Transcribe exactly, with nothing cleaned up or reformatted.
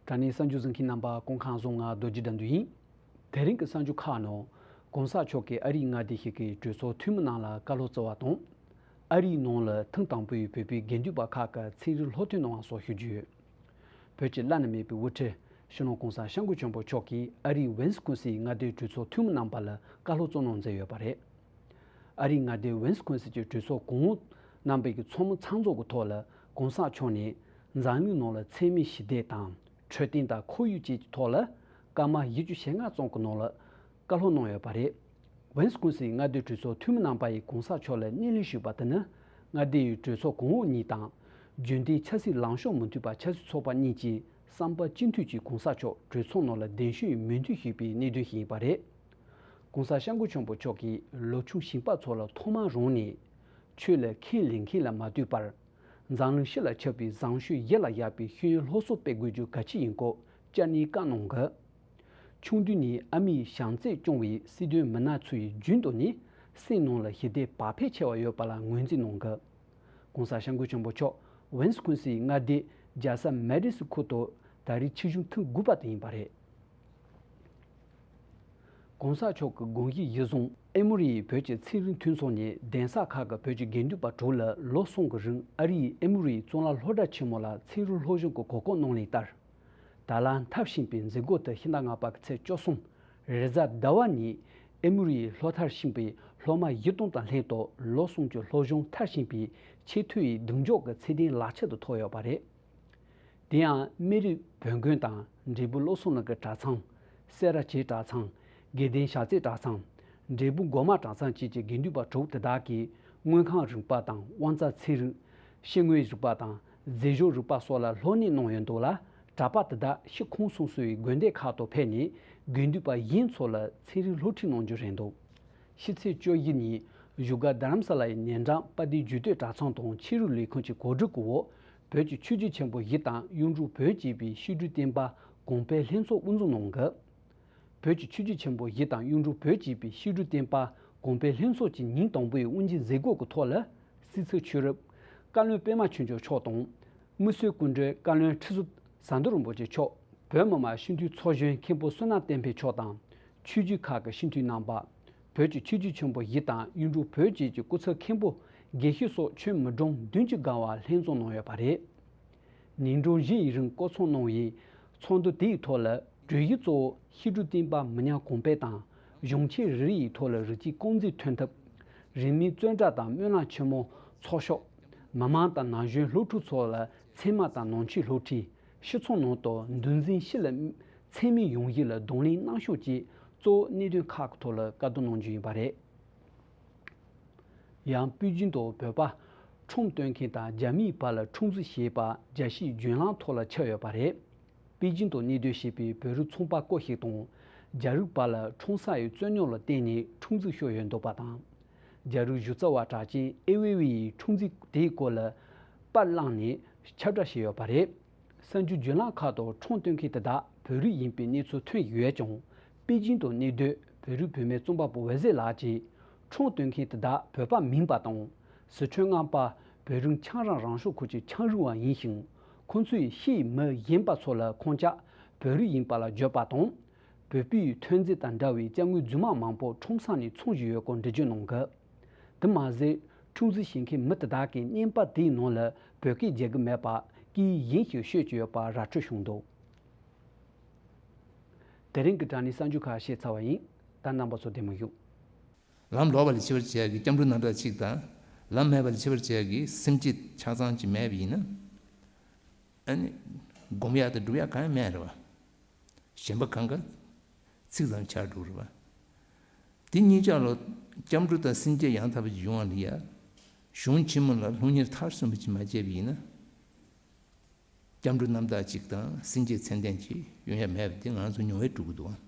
དྲ་གནས་གསར་འགྱུར་གཟིགས་མཁན་རྣམ་པ་སྐུ་ཁམས་བཟང་། ང་རྡོ་རྗེ་དགྲ་འདུལ་ཡིན། དེ་རིང་གི་གསར་འགྱུར་ཁག་ནང་། གོང་ས་མཆོག་གིས་ཨ་རིའི་མངའ་སྡེ་ཞིག་གི་གྲོས་ཚོགས་འཐུས་མི་རྣམས་ལ་བཀའ་སློབ་སྩལ་བ་དང་། ཨ་རིའི་ནང་ལ་ཐེངས་དང་པོའི་བོད་པའི་དགེ་འདུན་པ་ཁག་གི་ཚན་རིག་སློབ་སྟོན་གནང་བ་སོགས་ཞུ་རྒྱུ་ཡོད། བོད་ཀྱི་བླ་ན་མེད་པའི་དབུ་ཁྲིད་སྤྱི་ནོར་༸གོང་ས་༸སྐྱབས་མགོན་ཆེན་པོ་མཆོག་གིས་ཨ་རིའི་ཝིན་སི་ཀོན་སིན་མངའ་སྡེའི་གྲོས་ཚོགས་འཐུས་མི་རྣམ་པ་ལ་བཀའ་སློབ་སྩལ་གནང་མཛད་ཡོད་པ་རེད། ཨ་རིའི་མངའ་སྡེ་ཝིན་སི་ཀོན་སིན་གྱི་གྲོས་ཚོགས་གོང་འོག་རྣམ་པའི་ཚོགས་མི་ཚང་འཛོམས་ཀྱི་ཐོག་ལ། གོང་ས་མཆོག་ནས་འཛམ་གླིང་ནང་ལ་འཚེ་མེད་ཞི་བདེ་དང་། འཕྲོད་བསྟེན་དང་ཁོར་ཡུག་བཅས་ཀྱི་ཐོག་ལ་སྐར་མ་བཞི་བཅུ་ཞེ་ལྔ་ཙམ་གྱི་ནང་ལ་བཀའ་སློབ་གནང་ཡོད་པ་རེད། ཝིན་སི་ཀོན་སིན་མངའ་སྡེའི་གྲོས་ཚོགས་འཐུས་མི་རྣམ་པ་ཡིས་གོང་ས་མཆོག་ལ་སྣེ་ལེན་ཞུས་པ་དེ་ནི། མངའ་སྡེའི་གྲོས་ཚོགས་གོང་འོག་གཉིས་དང་། རྒྱུན་ལྡན་ཆབ་སྲིད་ལངས་ཕྱོགས་མི་མཐུན་པ་ཆབ་སྲིད་ཚོགས་པ་གཉིས་ཀྱིས་བསམ་པ་གཅིག་མཐུན་གྱིས་གོང་ས་མཆོག་གྲོས་ཚོགས་ནང་ལ་གདན་ཞུའི་མོས་མཐུན་ཞུས་པའི་གནད་དོན་ཞིག་ཡིན་པ་རེད། གོང་ས་༸སྐྱབས་མགོན་ཆེན་པོ་མཆོག་གིས་ལོ་ཆུང་ཞིང་པ་ཚོ་ལ་ཐོག་མར་རང་ནས་ཆོས་ལ་ཁས་ལེན་མཁན་ལ་མ་ལྟོས་པར། འཛམ་གླིང་སྤྱི་ལ་ཁྱབ་པའི་བཟང་སྤྱོད་ཡིད་ལ་བཞག་པའི་ཤེས་ཡོན་སློབ་གསོ་སྤེལ་དགོས་རྒྱུ་གལ་ཆེ་ཡིན་སྐོར་བཅར་འདྲིའི་བཀའ་གནང་གི། ཆུང་དུས་ནས་ཨ་མའི་བྱམས་བརྩེས་སྐྱོང་བའི་སྲིད་དོན་མི་སྣ་ཚོས་རྒྱུན་དུ་ནས་སེམས་ནང་ལ་ཞི་བདེ་བག་ཕེབས་ཆེ་བ་ཡོད་པ་ལ་ངོས་འཛིན་གནང་གི། གོང་ས་༸སྐྱབས་མགོན་ཆེན་པོ་མཆོག་ཝིན་སི་ཀོན་སིན་མངའ་སྡེའི་རྒྱལ་ས་མེ་ཌི་སི་ཁུལ་དུ་ད་རེས་ཆིག་སྟོང་དང་དགུ་པ་དེ་ཡིན་པ་རེད། གོང་ས་མཆོག་གི་དགོངས་གཞི་གཞིར་བཟུང་། ཨེ་མོ་རི་ཡི་བོད་ཀྱི་ཚན་རིག་མཐུན་ཚོགས་ནས་གདན་ས་ཁག་གི་བོད་ཀྱི་དགེ་འདུན་པ་དྲུག་ལ་ལོ་གསུམ་གྱི་རིང་ཨ་རིའི་ཨེ་མོ་རི་ཡི་གཙུག་ལག་སློབ་གྲྭ་ཆེན་མོ་ལ་ཚན་རིག་སློབ་སྦྱོང་གི་གོ་སྐབས་གནང་ལེ་ལྟར། ད་ལན་མཐར་ཕྱིན་པའི་མཛད་སྒོ་དེ་ཕྱི་ཟླ་ལྔ་པ་གི་ཚེས་བཅུ་གསུམ་རེས་གཟའ་ཟླ་བ་ཉིན་ཨེ་མོ་རི་ཡི་སློབ་མཐར་ཕྱིན་པའི་སློབ་མ་བཞི་སྟོང་དང་ལྷན་དུ་ལོ་གསུམ་གྱི་སློབ་སྦྱོང་མཐར་ཕྱིན་པའི་ཆེས་མཐོའི་གདེང་འཇོག་གི་ཚད་ལྡན་ལག་ཁྱེར་དུ་ཐོབ་ཡོད་པ་རེད། དེ་ཡང་སྨན་རིགས་བོད་དགོན་དང་། འབྲས་སྤུངས་བློ་བཟང་གླིང་གི་གྲྭ་ཚང་། སེ་ར་བྱེས་གྲྭ་ཚང་། དགེ་ལྡན་ཞག་རྩེ་གྲྭ་ཚང་། འབྲས་སྤུངས་སྒོ་མང་གྲྭ་ཚང་བཅས་ཀྱི་དགེ་འདུན་པ་དྲུག་དེ་དག་གིས་དངོས་ཁང་རིག་པ་དང་། དབང་རྩ་ཚན་རིག་ཤེལ་དངོས་རིག་པ་དང་། རྫས་སྦྱོར་རིག་པ་སོགས་ལ་སློབ་གཉེར་གནང་ཡོད་འདུག་ལ། གྲྭ་པ་དེ་དག་ཕྱི་ཁོངས་སོ་སོའི་དགོན་སྡེ་ཁག་ཏུ་ཕེབས་ནས་དགེ་འདུན་པ་གཞན་ཚོ་ལ་ཚན་རིག་སློབ་ཁྲིད་གནང་རྒྱུ་རེད་འདུག་ཕྱི་ཚེས་བཅུ་བཞི་ཉིན་བཞུགས་སྒར་རྡ་རམ་ས་ལ་ཡི་ཉེ་འགྲམ་དཔལ་ལྡན་རྒྱུད་སྟོད་གྲྭ་ཚང་དང་ཆོས་རིག་ལས་ཁུངས་ཀྱི་གོ་སྒྲིག་གི་འོག་བོད་ཀྱི་ཆོས་བརྒྱུད་ཆེན་པོ་བཞི་དང་གཡུང་དྲུང་བོན་བཅས་པའི་བཤད་སྒྲུབ་བསྟན་པ་གོང་འཕེལ་ལྷན་ཚོགས་དབུ་འཛུགས་གནང་གི། བོད་ཀྱི་ཆོས་བརྒྱུད་ཆེན་པོ་བཞི་དང་གཡུང་དྲུང་བོན་བཅས་པའི་བཤད་སྒྲུབ་བསྟན་པ་གོང་འཕེལ་ལྷན་ཚོགས་ཀྱི་ཉིན་དང་པོའི་དབུ་འབྱེད་མཛད་སྒོ་གི་ཐོག་ལ། སྲིད་ཚོགས་ཆོས་རབ་བཀའ་བློན་པད་མ་ཆོས་འབྱོར་མཆོག་དང་། དམིགས་བསལ་སྐུ་མགྲོན་བཀའ་བློན་ཁྲི་ཟུར་ཟམ་གདོང་རིན་པོ་ཆེ་མཆོག་བོད་མི་མང་སྤྱི་འཐུས་ཚོགས་གཞོན་མཁན་པོ་བསོད་ནམས་བསྟན་འཕེལ་མཆོག་དང་། ཆོས་བརྒྱུད་ཁག་གི་སྤྱི་འཐུས་རྣམ་པ། བོད་ཀྱི་ཆོས་བརྒྱུད་ཆེན་པོ་བཞི་དང་གཡུང་དྲུང་བོན་བཅས་ཀྱི་སྐུ་ཚབ་མཁན་པོ་དགེ་བཤེས་སོགས་ཁྱོན་མི་གྲངས་བདུན་ཅུ་སྒང་བ་ལྷན་འཛོམས་གནང་ཡོད་པ་རེད། ཉིན་གྲངས་བཞི་ཡི་རིང་སྐོར་ཚོགས་གནང་བའི་ཚོགས་འདུ་དེའི་ཐོག་ལ། གྲོས་གཞི་གཙོ་བོ་བཤད་སྒྲུབ་བསྟན་པ་མི་ཉམས་གོང་འཕེལ་དང་། གཞུང་ཆེན་རེ་རེ་ཡི་ཐོག་ལ་རིགས་གཅིག་རྐང་འཛིན་ཐོན་ཐབས། རིས་མེད་བཙོན་ར་དང་སྨོན་ལམ་ཆེན་མོ་ཚོགས་ཤོག་མི་མང་དང་ན་གཞོན་སློབ་ཕྲུག་ཚོ་ལ་ཚད་མ་དང་ནང་ཆོས་སློབ་ཁྲིད། སྤྱི་ཚོགས་ནང་དུ་འདུ་འཛོམས་སྤྱི་ལ་ཚད་མའི་ཡོང་གཞི་ལ་གདོང་ལེན་གནང་ཕྱོགས་བཅས་གཙོ་བོ་གནད་དོན་ཁག་གི་ཐོག་ལ་བཀའ་བསྡུར་གནང་རྒྱུ་ཡིན་པ་རེད། ཡང་པེ་ཅིང་དུ་བོད་པ་ཁྲོམ་སྟོན་མཁན་དང་རྒྱ་མིའི་བར་ལ་ཁྲོམ་འཛུལ་བྱས་པ་རྒྱལ་སྤྱིའི་བརྒྱུད་ལམ་ཐོག་ལ་ཁྱབ་ཡོད་པ་རེད། པེ་ཅིང་དུ་གནས་སྡོད་བྱེད་པའི་བོད་རིགས་ཚོང་པ་སྐོར་ཞིག་དང་རྒྱ་རིགས་བར་ལ་ཁྲོམ་ས་ཡི་རྩོད་རྙོག་ལ་བརྟེན་ནས་ཁྲོམ་འཛུལ་ཤོར་ཡོད་འདུག་པ་དང་། རྒྱ་རིགས་གཞུང་རྩ་བ་གྲགས་ཅན་ཨེ་ཝེ་ཝེ་ཡིས་ཁྲོམ་འཛུལ་དེའི་སྐོར་ལ་པར་བླངས་ནས་ཁྱབ་བསྒྲགས་བྱས་ཡོད་པ་རེད། གསར་འགྱུར་བརྒྱུད་ལམ་ཁག་ཏུ་ཁྲོམ་སྟོན་མཁན་དེ་དག་བོད་རིགས་ཡིན་པའི་གནས་ཚུལ་ཐོན་ཡོད་ཀྱང་། པེ་ཅིང་དུ་གནས་སྡོད་བོད་རིགས་བུད་མེད་རྩོམ་པ་པོ་འོད་ཟེར་ལགས་ཀྱིས། ཁྲོམ་སྟོན་མཁན་དེ་དག་བོད་པ་མིན་པ་དང་། སི་ཁྲོན་རྔམ་པ་བོད་རིགས་ཆང་རག་རང་སྐྱོང་ཁུལ་གྱི་ཆང་རུལ་བ་ཡིན་ཞིང་། ཁོང་ཚོས་ཕྱིའི་མི་གཞན་པ་ཚོ་ལ་ཁོང་ཅག་བོད་རིགས་ཡིན་པ་ལ་བརྗོད་པ་དང་། བོད་པའི་ཐོན་རྫས་དང་འདྲ་བའི་ཅ་དངོས་རྫུན་མ་མང་པོ་ཁྲོམ་ས་ནས་འཚོང་བཞིན་ཡོད་སྐོར་འགྲེལ་བརྗོད་གནང་གི། དེ་མ་ཟད། ཁྲོམ་འཛུལ་བྱེད་མཁན་མི་དེ་དག་གིས་བརྙན་པར་དེའི་ནང་ལ་བོད་སྐད་རྒྱག་གི་མེད་པ། སྐད་ཡིག་གཞན་ཞིག་ཤོད་ཀྱི་ཡོད་པ་ར་འཕྲོད་བྱུང་འདུག་དེ་རིང་གི་དྲ་གནས་གསར་འགྱུར་ཁག་བཤད་ཚར་བ་ཡིན། ད་རྣམ་པ་ཚོ་བདེ་མོ་བཞུགས། ལམ་ལོག་པ་ལས་ཕྱི་བར་བྱེད་ཡག་གི་སྐྱབས་འགྲོ་རྣམ་དག་གཅིག་དང་། ལམ་མེད་པ་ལས་ཕྱི་བར་བྱེད་ཡག་གི་སེམས་བསྐྱེད་ཆ་ཚང་གཅིག་མེད་པ་ཡིན་ན། ཨ་ནི། སྒོམ་ཡག་དང་སྒྲུབ་ཡག་གང་ཡང་མེད་རེད་བ། གཞན་པ་གང་ག་ཚིག་ཙམ་ཆགས་འགྲོ་རེད་བ། དེ་གཉིས་ཆ་ལ་སྐྱབས་འགྲོ་དང་སེམས་བསྐྱེད་ཡང་དག་པ་ཅིག་ཡོང་བ་ལ་ཡ། གཞུང་ཆེན་མོ་ལ་སློབ་གཉེར་མཐར་སོན་པ་ཅིག་མ་བྱས་པ་ཡིན་ན། སྐྱབས་འགྲོ་རྣམ་དག་ཅིག་དང་སེམས་བསྐྱེད་ཚད་ལྡན་ཅིག་ཡོང་ཡ་མེད་པ་དེ་ང་ཚོ་མྱོང་བས་གྲུབ་ཀྱི་འདུག